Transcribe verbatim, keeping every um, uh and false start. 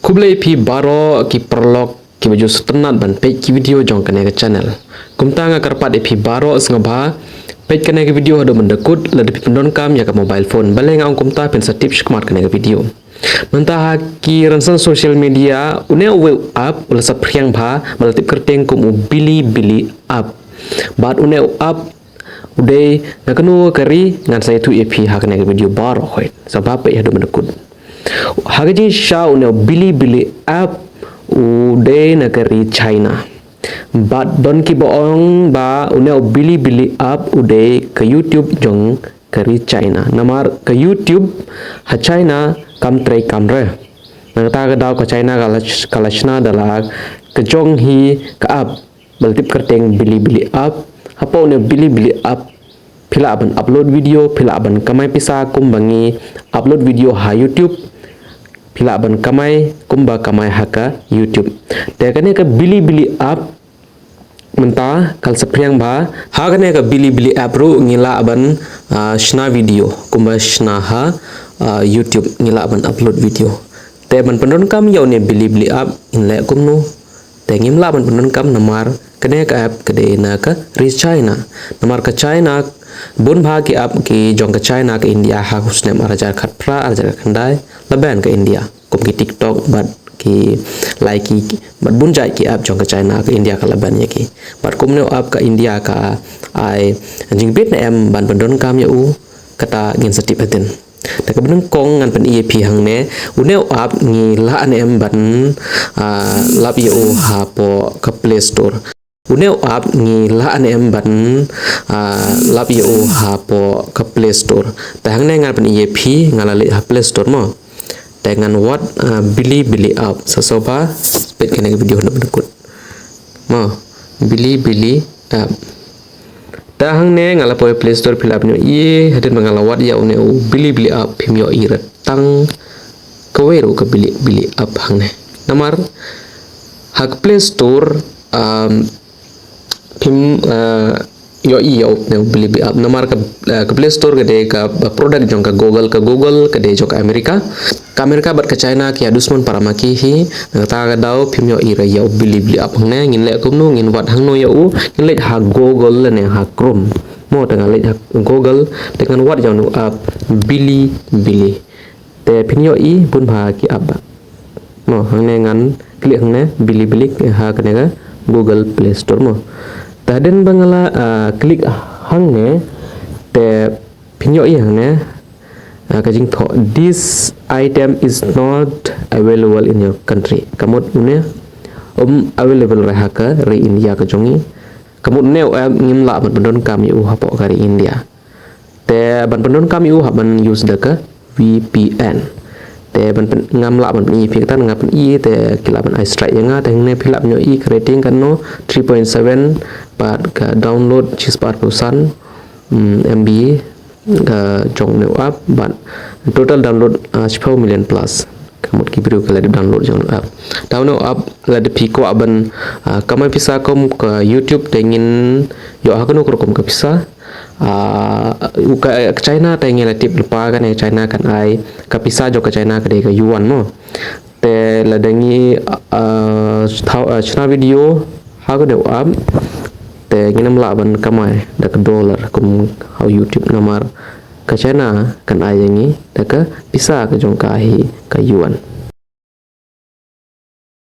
Khublei phi baroh ki paralok kiba ju sngewtynnat ban peit ki video jong kane ka channel. Kumta nga kyrpad ïa phi baroh sngewbha peit kane ka video haduh mynta kut, lada phi pyndonkam ïa ka mobile phone. Balei nga ong kumta? Phin sa tip shakhmat kane ka video. Mynta ha ki rynsan social media, une uwei u app u la saphriang bha, ba la tip kyrteng kum u Bilibili app. Bad une u app u dei na kano ka ri, ngan sa ïathuh ïa phi ha kane ka video baroh khoit. Sngewbha peit haduh mynta kut. Ha ka jingshisha, une u Bilibili app u dei na ka ri China. Bad don kiba ong ba une u Bilibili app u dei ka YouTube jong ka ri China. Namar ka YouTube ha China kam trei kam re. Na kata ka daw ka China ka la, ka la shna da la ka jong hi ka app ba la tip kyrteng Bilibili app. Hapoh une Bilibili app phi lah ban upload video, phi lah ban kamai pisa kumba ngi upload video ha YouTube. Phi lah ban kamai kumba kamai ha ka YouTube. Te kane ka Bilibili app mynta ka la saphriang bha. Ha kane ka Bilibili app ruh ngi lah ban, ah, shna video kumba shna ha, ah, YouTube, ngi lah ban upload video. Te ban pyndonkam ïa une Bilibili app ngin leh kumno? Te ngim lah ban pyndonkam namar kane ka app ka dei na ka ri China. Namar ka China, bun bha ki app ki jong ka China ka India ha u snem ar hajar khatphra, ar hajar khatkhyndai la ban ka India. Kum ki TikTok bad ki Likee bad bun jait ki app jong ka China ka India ka la ban ïa ki. Bad kumno app ka India ka ai jingbit ne em ban pyndonkam ïa u, kata ngin sa tip hadien. Te kaba nyngkong ngan pyni ïa phi hangne, une u app ngi lah ne em ban, ah, lap ïa u hapoh ka Play Store. Une u app ngi lah ne em ban, ah, lap ïa u hapoh ka Play Store. Te hangne ngan pyni ïa phi, nga la leit ha Play Store mo. Te ngan wad, ah, Bilibili app. Sa sngewbha peit kane ka video haduh mynta kut. Mo, Bilibili app. Te hangne nga la poi Play Store, phi lah ban ïohi hadien ba nga la wad ïa une u Bilibili app, phim ïohi re tang kawei ruh ka Bilibili app hangne. Namar ha ka Play Store, um, phim, uh, ïohi ïa une u Bilibili app. Namar ka, uh, ka Play Store ka dei ka product jong ka Google, ka Google ka dei jong ka America. Ka America bad ka China ki ïa dusmon para ma ki hi. Na kata ka daw phim ïohi re ïa u Bilibili app hangne. Ngin leh kumno, ngin wad hangno ïa u? Ngin leit ha Google lane ha Chrome. Mo, te nga leit ha Google, te ngan wad ïa une u app Bilibili. Te phin ïohi bun bha ki app bha. Mo, hangne ngan click hangne Bilibili ha kane ka Google Play Store mo. Te hadien ba nga la, ah, click hangne, te phin ïohi hangne, ah, ka jingthoh, "This item is not available in your country." Ka mut une um available re ha ka ri India ka jong ngi. Ka mut une u app ngim lah ban pyndonkam ïa u hapoh ka ri India. Te ban pyndonkam ïa u hap ban use da ka V P N. Te ban pyn-, ngam lah ban pyni ïa phi kata, nga pyni te ki lah ban ai strike ïa nga. Te hangne phi lah ban ïohi ka rating katno, three point seven, bad ka download shispah arphew san, mm, M B ka jong une u app, bad total download, ah, shiphew million plus. Ka mut ki briew ki la dep download jong une u app. Te une u app lada phi kwah ban, ah, kamai pisa kum ka YouTube, te ngin ïoh ha kano ka rukom ka pisa. Ah, u ka, ka China te ngi la tip lypa kane ka China kan ai ka pisa jong ka China ka dei ka yuan mo. Te lada ngi, ah, thaw, ah, shna video ha kane u app, te ngin ym lah ban kamai da ka dollar kum ha u YouTube namar ka China kan ai ïa ngi da ka pisa ka jong ka hi ka yuan.